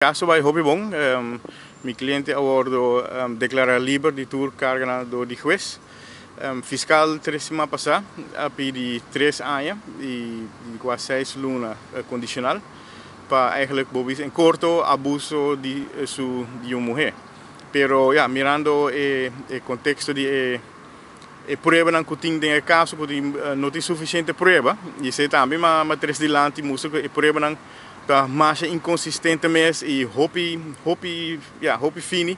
Caso bay hopi bon. Mi cliente a wordo declara liber di tur carganan door di hues. Fiscal 3 siman pasa a pidi 3 aña y di cua 6 luna condicional pa eigenlijk bo bisa en corto abuso di su di un muher. Pero ja, mirando e contexto di e pruebanan cu tin den e caso, cu tin, no tin suficiente prueba, y esey tambe m'a trece dilanti mustra cu e pruebanan ta mas inconsistente mes y hopi hopi, ja, hopi fini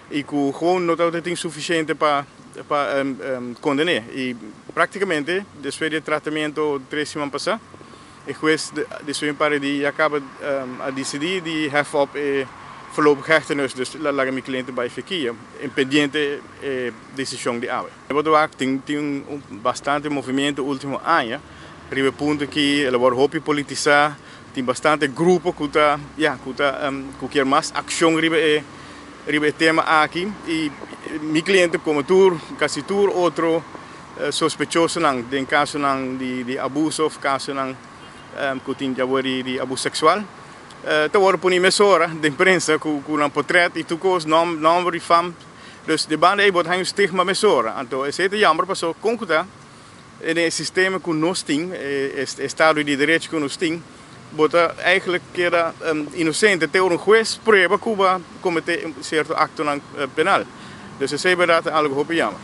y cu gewoon no tin suficiente pa condena. Y practicamente despues di tratamento 3 siman pasa, e hues despues un par di dia caba a dicidi di hef op e voorlopige hechtenis, dus laga mi cliente bay verkeer, en pendiente decision di awe. Bo tin bastante movimento ultimo aña, riba punto cu el a hopi politisa, tin bastante grupo cu ta, ja, cu kier mas accion riba e tema aki y mi cliente, como tur, casi tur otro sospechosonan den casonan di abuso of casonan cu tin di abuso sexual, ta wordo poni mesora den prensa cu un portret y tur cos, nomber y fam. Dus de banda ei bo ta un stigma mesora. Anto, esey ta jammer, paso con cu ta e sistema cu nos tin, estado di derecho cu nos tin, bo ta eigenlijk keda inocente te un hues prueba cu bo a comete un cierto acto penal. Dus esey berdad algo hopi jammer.